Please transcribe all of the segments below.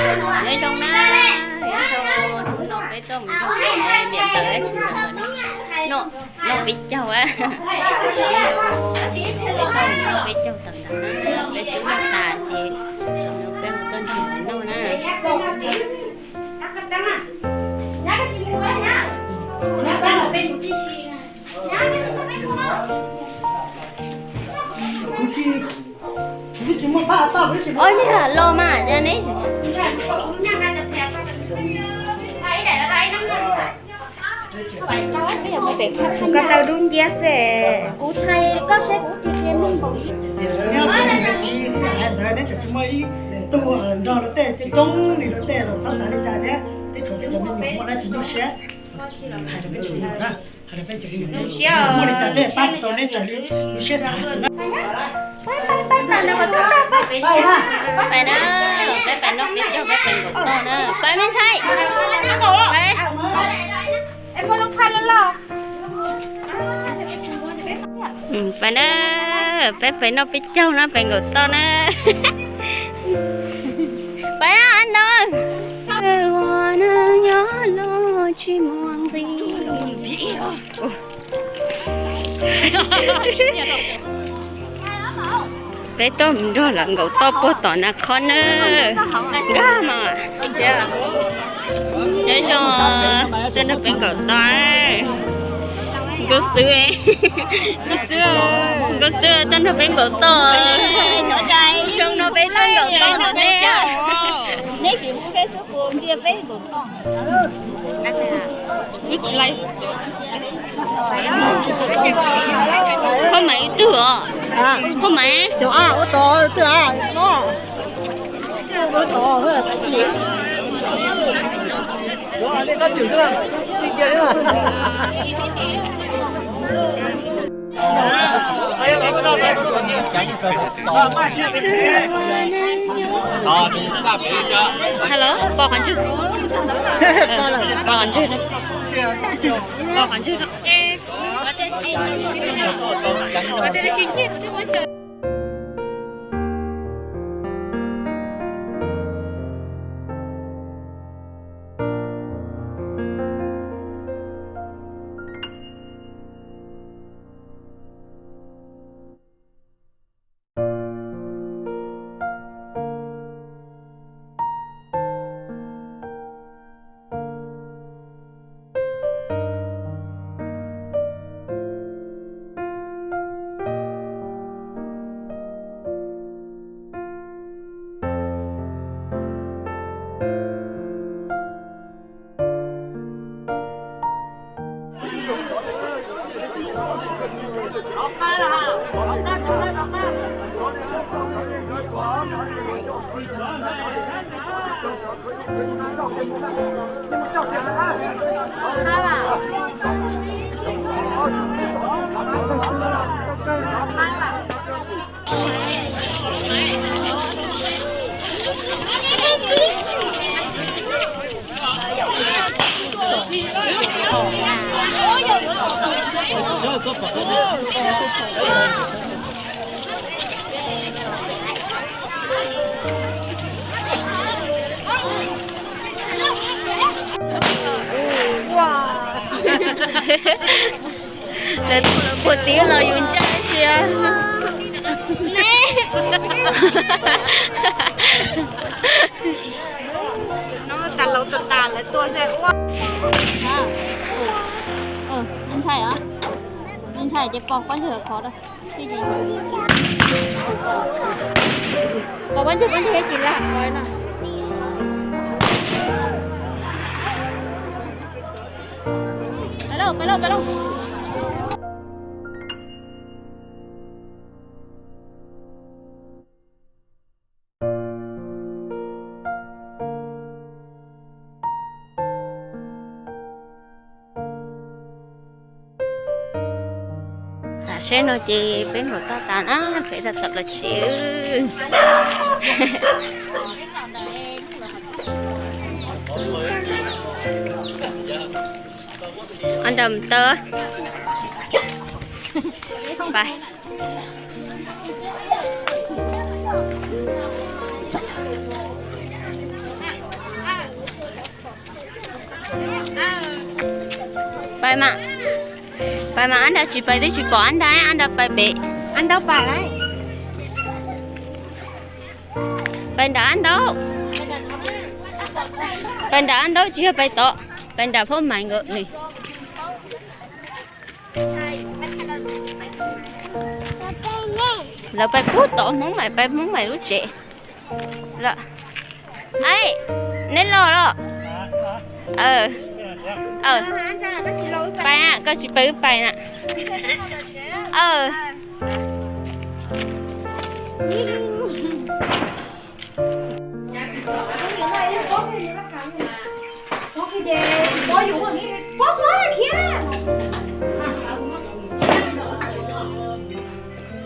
Nyob zoo na, nyob zoo, hnub no peb tuaj mus nrog niam ntxawm, noj, noj peb caug, peb tuaj mus noj peb caug tawm ntawd na, peb xub noj tas ces peb hu tuaj nrog noj na. Ua niag los mas ne. Ko taw dub nciab xwb. Kuv txhais koj saib kuv tus tiag. Nyob txiv hais ntawd neb tseem tsis muaj ib tug nrog luag tej coob coob li luag tej los txhob xav li cas thiab, teb tshuav peb cov me nyuam muaj dab tsi nyuaj siab. Hais rau peb cov me nyuam na, hais rau peb cov me nyuam, muaj li cas peb pab tau neb raws li lub siab xav na. Pais na, peb pais noj peb caug peb pais nkaum toj na. Pais me ntxhais. Pais na, peb pais noj peb caug na, pais nkaum toj na. Pais na, an no. Ua neeg nyob los tsis muaj nqis. Peb tuaj mus nrog lawv nkaum toj puag tom na qhov na. Nkag mas. Nyob zoo, tuaj nrog peb nkaum toj. Nkauj xwb, nkauj xwb, tuaj nrog peb nkaum toj. Xyoo no peb tuaj nkaum toj nrog neb. Koj mas ib tug os. Koj mas. Hello, pom qhov ntswg. Pom qhov ntswg. Pom qhov ntswg. Lawv tuaj lawv puag tib los yus ntsaj sia. No tas laus tas tas lawv tuaj xwb ua. Nej ntshai os? Nej ntshai ces pom pob ntseg khov rau. Pom pob ntseg, pob ntseg tsis lam no. Pais lauj, pais lauj, pais lauj. Tam sim no ces peb nkaum toj tas na, peb rau tom los tsev. Ua nram taw. Pais. Pais mas, pais mas, ab nrag tsis pais twb tsis pom ab nrag, ab nrag pais pem. Ab ntaub pais lawm. Pais nram ab ntaub. Pais nram ab ntaub tsis yog pais tod, pais nram Phab Maiv nkawd ne. Lawv pais pub tod, Hmoob Maiv pais Hmoob Maiv lub tsev. Aib, neb los los? Pais, koj tsis pais wb pais na.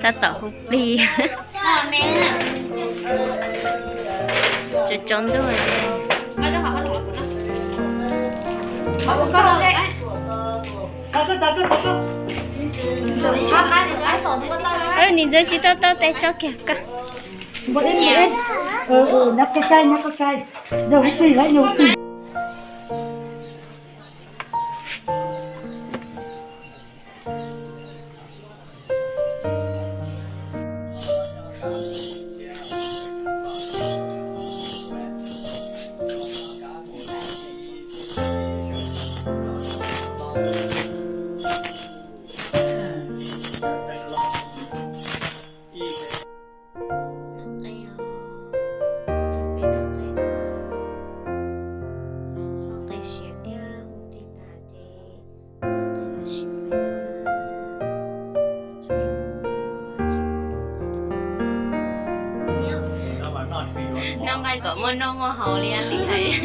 Tab tom hu plig. Tsaus tsaus ntuj. Nim ntxeev tsis tau tau tes tso kiag koj. Noj qe os, peb noj qe na, noj qe siav thiab hu nti tas ces noj qe los sis fais no na. Noj nqaij kom muaj noj muaj haus li li hais.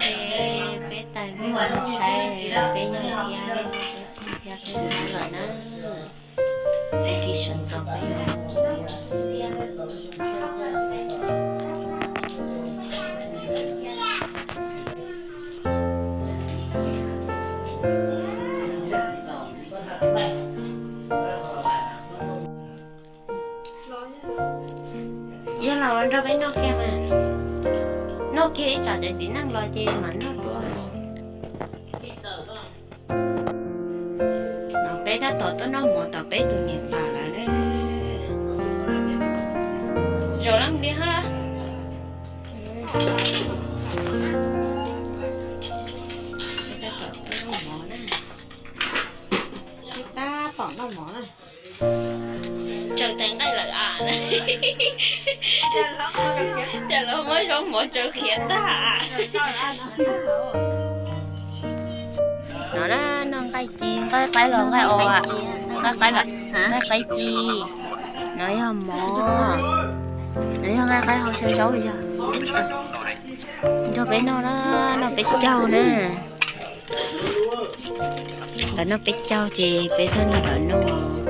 Ces peb tais peb los saib peb yawg thiab thiab peb lawm na. Peb tig sawv ntxov peb los. Yog los nrog peb noj kiag mas. Noj kiag ib tsam cov txiv neej los ces mam noj dua. No peb tab tom tuaj noj mov tom peb tus niam ntxawm lawm. Zaum lawm li hab. Peb tab tom tuaj noj mov na. Peb tab tom noj mov na. Tsaws tes nqaij lawm as. Cas los muab zaub mov tsaws khiav tag. No na, noj nqaij ci, nqaij qaib los nqaij os, nqaij qaib los, nqaij qaib ci. No yog mov, no yog nqaij qaib hau xyaw zaub yog. Nrog peb noj na, noj peb caug na. Lawv noj peb caug ces peb thiaj noj lawv noj.